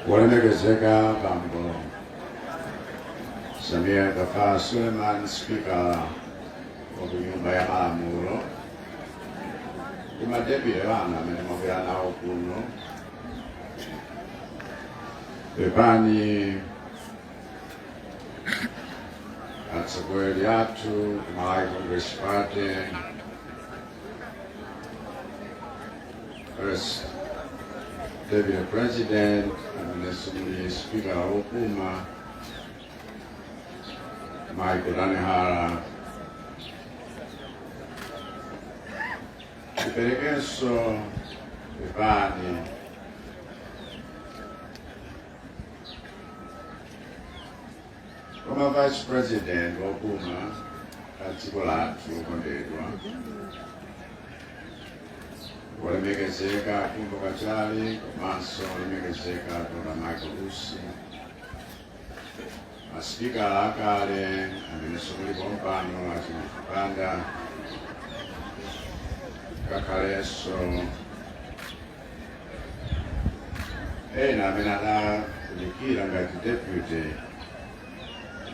Wolemekezeka Bambo Sameer Gaffar Suleman, Speaker wa ku Nyumba ya Malamulo, ndi ma deputy anu amene mwabwera nawo kuno, pepani atsogoleri athu ku Malawi Congress Party, First Deputy President amenenso muli Speaker wopuma Mayi Gotani Hara, tiperekenso pepani kwa Vice President wopuma a dziko lathu lokondedwa, wolemekezeka Khumbo Kachali, komanso wolemekezeka Dr. Michael Usi, masipikala akale amenenso mulipo pano, a Chimunthu Banda, ngakhalenso ena amene adatumikira ngati deputy,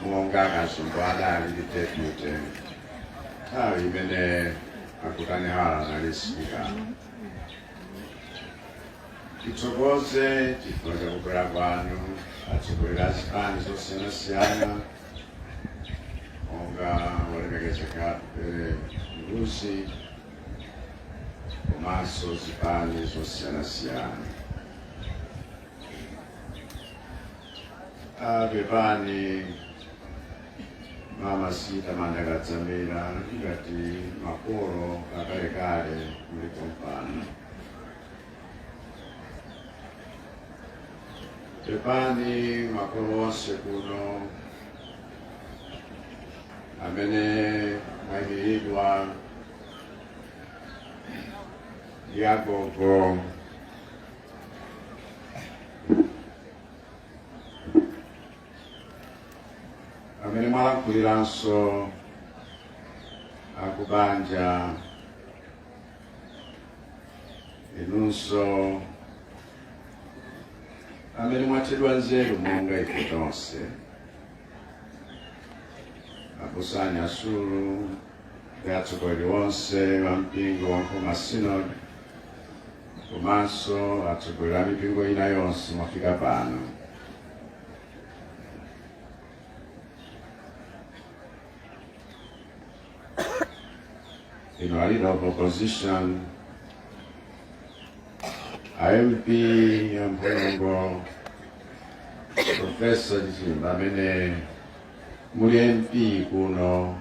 monga Kazombo adali ndi deputy nthawi imene a Gotani Hara anali speaker. Tithokoze chifukwa cha kubwera kwanu, atsogoleri a zipani zosiyanasiyana, monga wolemekezeka Atupele Muluzi, komanso zipani zosiyanasiyana. Pepani Mama Sita Manda Kadzamira, ngati makolo akalekale mulipo pano. Pepani makolo onse kuno amene mwayimiridwa ndi agogo amene mwalankhuliranso akubanja, inunso amene mwathedwa nzeru monga ife tonse, abusa a Nyasulu ndi atsogoleri onse wa mpingo wa Nkhoma Synod, komanso atsogoleri a mipingo ina yonse mwafika pano. Inu a leader of opposition, a MP a Mpolongo, Professor Chimba, amene muli MP kuno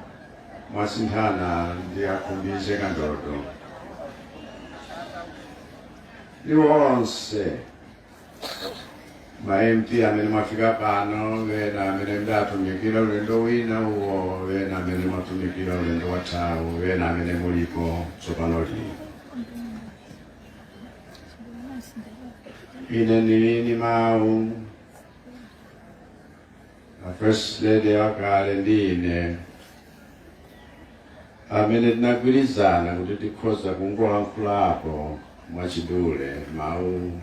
mwasinthana ndi a Khumbize Kandodo, ndi onse ma MP amene mwafika pano, wena amene mdatumikira ulendo wina uwo, wena amene mwatumikira ulendo wathawu, wena amene mulipo tsopano lino. Ine ndili ndi mawu a First Lady wakale ndi ine amene tinagwirizana kuti tikhoza kungolankhulapo mwachidule mawu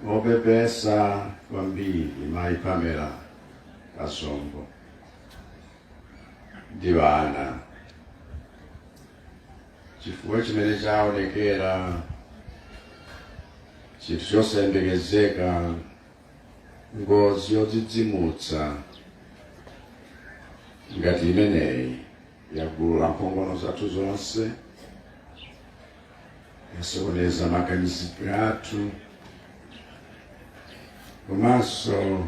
opepesa kwambiri Mayi Pamela Kazombo ndi ana, chifukwa chimene chaonekera chinthu chosayembekezeka, ngozi yodzidzimutsa ngati imeneyi yagulula nkhongono zathu zonse, yasokoneza maganizidwe athu, komanso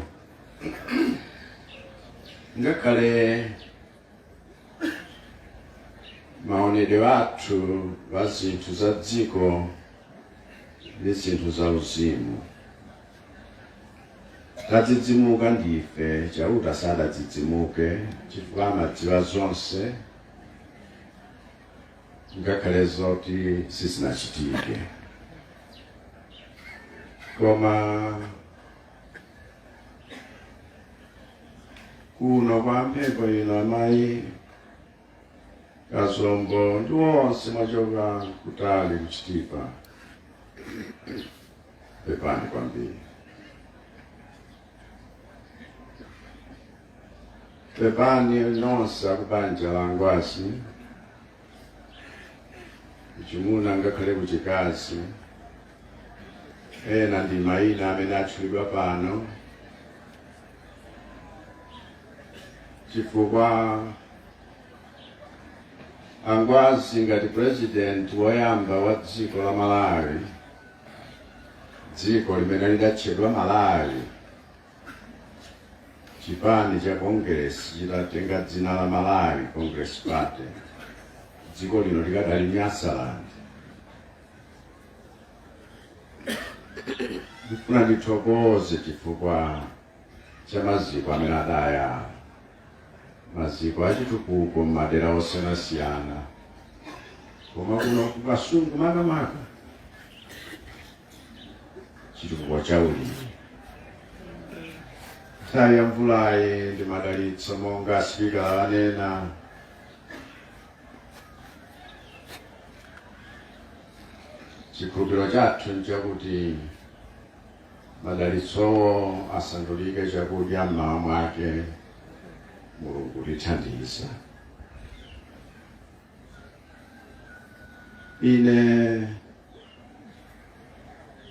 ngakhale maonedwe athu pa zinthu za dziko ndi zinthu za uzimu. Tadzidzimuka ndife, Chauta sadadzidzimuke chifukwa amadziwa zonse ngakhale zoti sizinachitike. Koma kuno kwa mphepo ino, amayi Kazombo ndi onse mwachoka kutali ku Chitipa, pepani kwambiri. Pepani nonse akubanja la Ngwazi, kuchimuna ngakhale kuchikazi. Ena ndi mayina amene atchulidwa pano chifukwa Angwazi ngati president woyamba wa dziko la Malawi, dziko limene lidatchedwa Malawi, chipani cha Congress chitatenga dzina la Malawi Congress Party, dziko lino likadali Nyasaland. Ndifuna ndithokoze chifukwa cha maziko amene adayala, maziko achitukuko m'madera osiyanasiyana, koma kuno ku Kasungu makamaka chitukuko cha ulimi. Nthawi ya mvulayi ndi madalitso, monga asipikala anena. Chikhulupiriro chathu nchakuti madalitsowo asandulike chakudya mmawa mwake. Mulungu tithandiza. Ine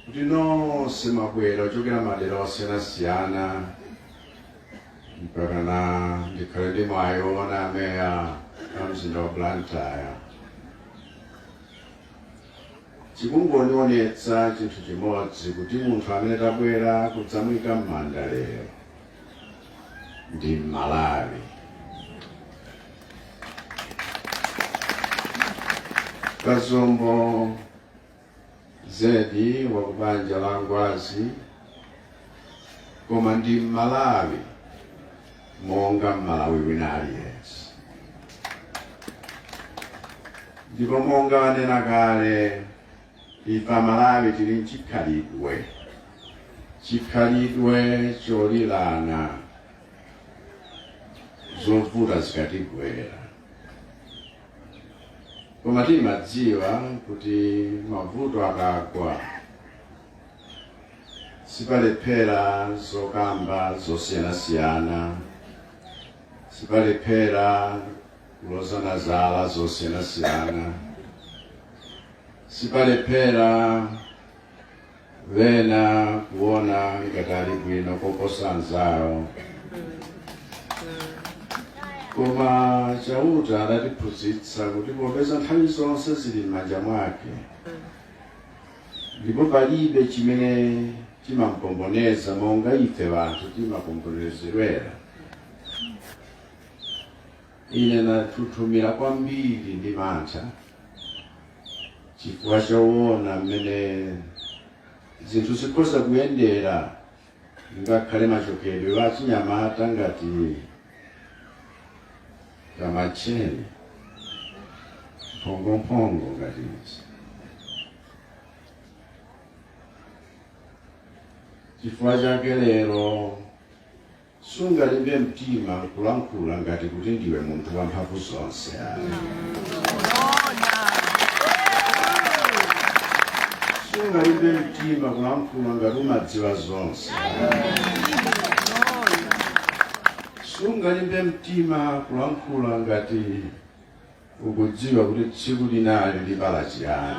kuti nonse mwabwera kuchokera madera osiyanasiyana mpaka na ndikhale ndi mwayi woona ameya a mzinda wa Blantyre, chikungondionetsa chinthu chimodzi, kuti munthu amene tabwera kudzamuyika m'manda lero ndi Mmalawi. Kazombo zedi wa kubanja la Ngwazi, koma ndi Mmalawi monga Mmalawi wina aliyense. Ndipo monga anena kale, ife Amalawi tili nchikhalidwe, chikhalidwe cholilana zovuta zikatigwera, koma timadziwa kuti mavuto akagwa sipalephera zokamba zosiyanasiyana, sipalephera kulozana zala zosiyanasiyana, sipalephera wena kuona ngati ali bwino koposa anzawo. Koma Chauta adatiphunzitsa kuti popeza nthawi zonse zili m'manja mwake ndipo palibe chimene chimampomboneza monga ife anthu timapombonerezedwera, ine nathuthumira kwambiri ndi mantha chifukwa choona mmene zinthu zikhoza kuyendera, ngakhale machokedwe achinyamata ngati kamacheni mphongomphongo ngati izi. Chifukwa chake lero sungalimbe mtima nkulankhula ngati kuti ndiwe munthu wamphamvu zonse ayi. Sungalimbe mtima kulankhula ngati umadziwa zonse. Sungalimbe mtima kulankhula ngati ukudziwa kuti tsiku linali libala chiyani.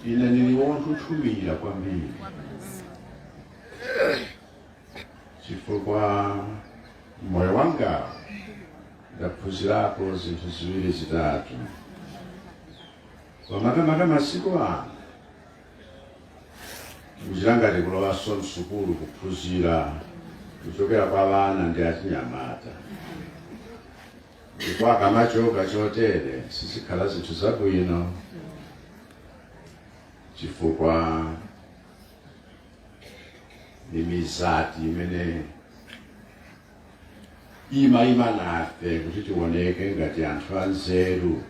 Ine ndili wonthuthumira kwambiri chifukwa moyo wanga ndaphunzirapo zinthu ziwiri zitatu, pamakamaka masiku ano kuchita ngati kulowanso msukulu kuphunzira kuchokera kwa vana ndi achinyamata, ndipo akamachoka chotere sizikhala zinthu zabwino, chifukwa ni mizati imene imayima nafe kuti tioneke ngati anthu anzeru.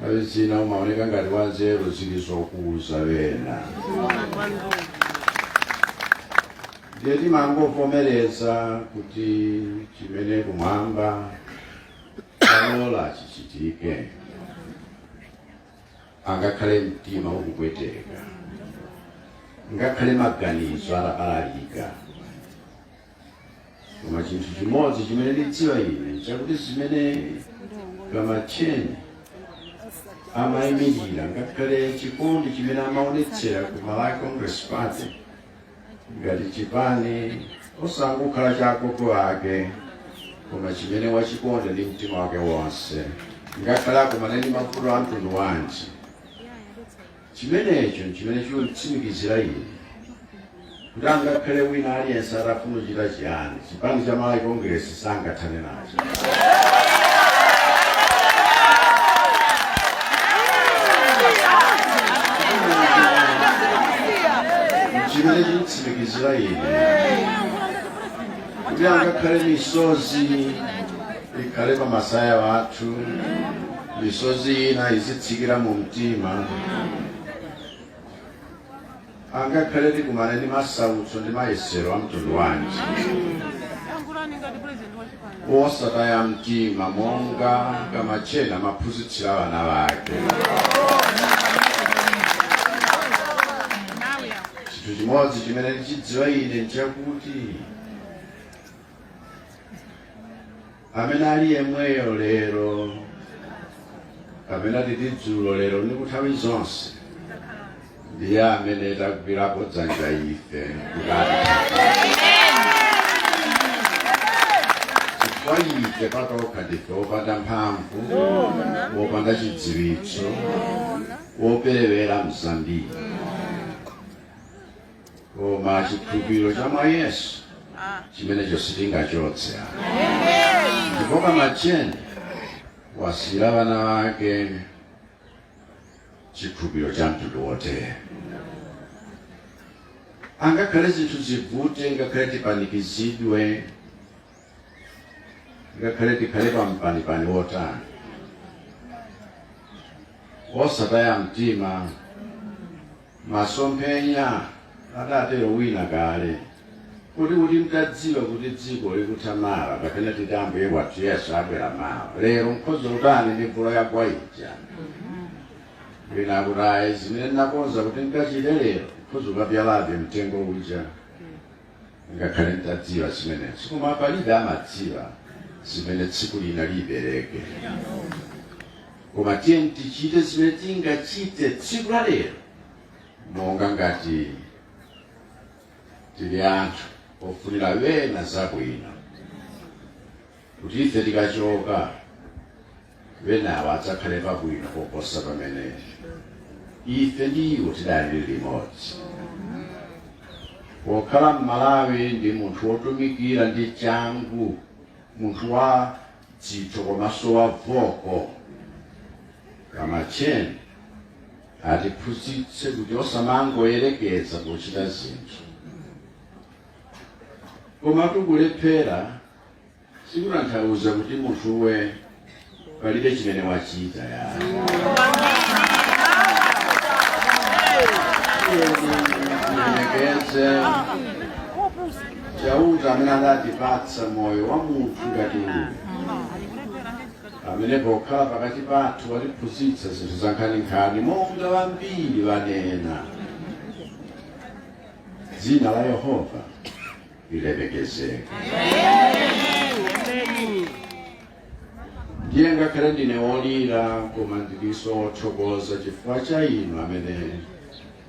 Nthawi zina umaoneka ngati wanzeru zili zokuuza wena. Ndiye timangovomereza kuti chimene kumwamba alola chichitike, angakhale mtima ukupweteka, ngakhale maganizo atabalalika. Koma chinthu chimodzi chimene ndidziwa ine chakuti zimene Kamacheni amayimirira, ngakhale chikondi chimene amaonetsera ku Malawi Congress Party ngati chipani, osangokhala cha agogo ake, koma chimene wachikonda ndi mtima wake wonse, ngakhale akumane ndi mavuto a mtundu wanji, chimenecho chimene chikutsimikizira ine kuti angakhale wina aliyense atafuna kuchita chiyani, chipani cha Malawi Congress sangathane nacho. Chimene chikutsimikizira ine kuti angakhale misozi ikhale pa masaya wathu, misozi ina izitsikira mu mtima, angakhale tikumane ndi masautso ndi mayesero a mtundu wanji, osataya mtima, monga Kamacheni amaphunzitsira vana vake. Chinthu chimodzi chimene ndichidziwa ine nchakuti amene ali yemweyo lero, kapena titi dzulo, lero ndi kunthawi zonse, ndiye amene tagwirapo dzanja ife kutati, chifukwa ife patokha ndife wopanda mphamvu, wopanda chidziwitso, woperewera mzambiri, koma chikhulupiriro cha mwa Yesu chimenecho sitingachotse. Ndipo Kamacheni wasiyira vana vake chikhulupiriro cha mtundu wotere. Angakhale zinthu zivute, ngakhale tipanikizidwe, ngakhale tikhale pampanipani wotani, osataya mtima. Masomphenya adatero wina kale kuti mtadziwa kuti dziko likutha mawa, kapena titi Ambuye wathu Yesu abwera mawa, lero mkhoza utani ndi mvula yagwa ija? Wina akuti, "Ayi, zimene ndinakonza kuti nkachite lero, nkhoza ukabyalabe mtengo uja ngakhale ntadziwa zimenezo." Koma palibe amadziwa zimene tsiku lina libereke, koma tiye tichite zimene tingachite tsiku la lero, monga ngati tili anthu ofunira wena zabwino, kuti ife tikachoka wenawo adzakhale pabwino koposa pamene ife ndi iwo tidali limodzi. Pokhala Mmalawi ndi munthu wotumikira ndi changu, munthu wa dzitho komanso wa voko, Kamacheni atiphunzitse kuti osamangoyerekeza pochita zinthu, koma tikulephera sikutanthauza kuti munthuwe palibe chimene wachita. Ya, tilemekeze Chauta amene adatipatsa moyo wa munthu ngati uyu, amene pokhala pakati pathu watiphunzitsa zinthu za nkhaninkhani, monga vambiri vanena. Dzina la Yehova lilemekezeke. Ndiye ngakhale ndine wolira, koma ndilinso wothokoza chifukwa cha inu amene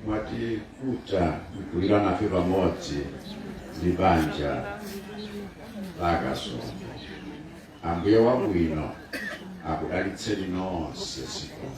mwatikuta nkulira nafe pamodzi ndi banja la Kasongo. Ambuye wabwino akudalitseni nonse. Zikomo.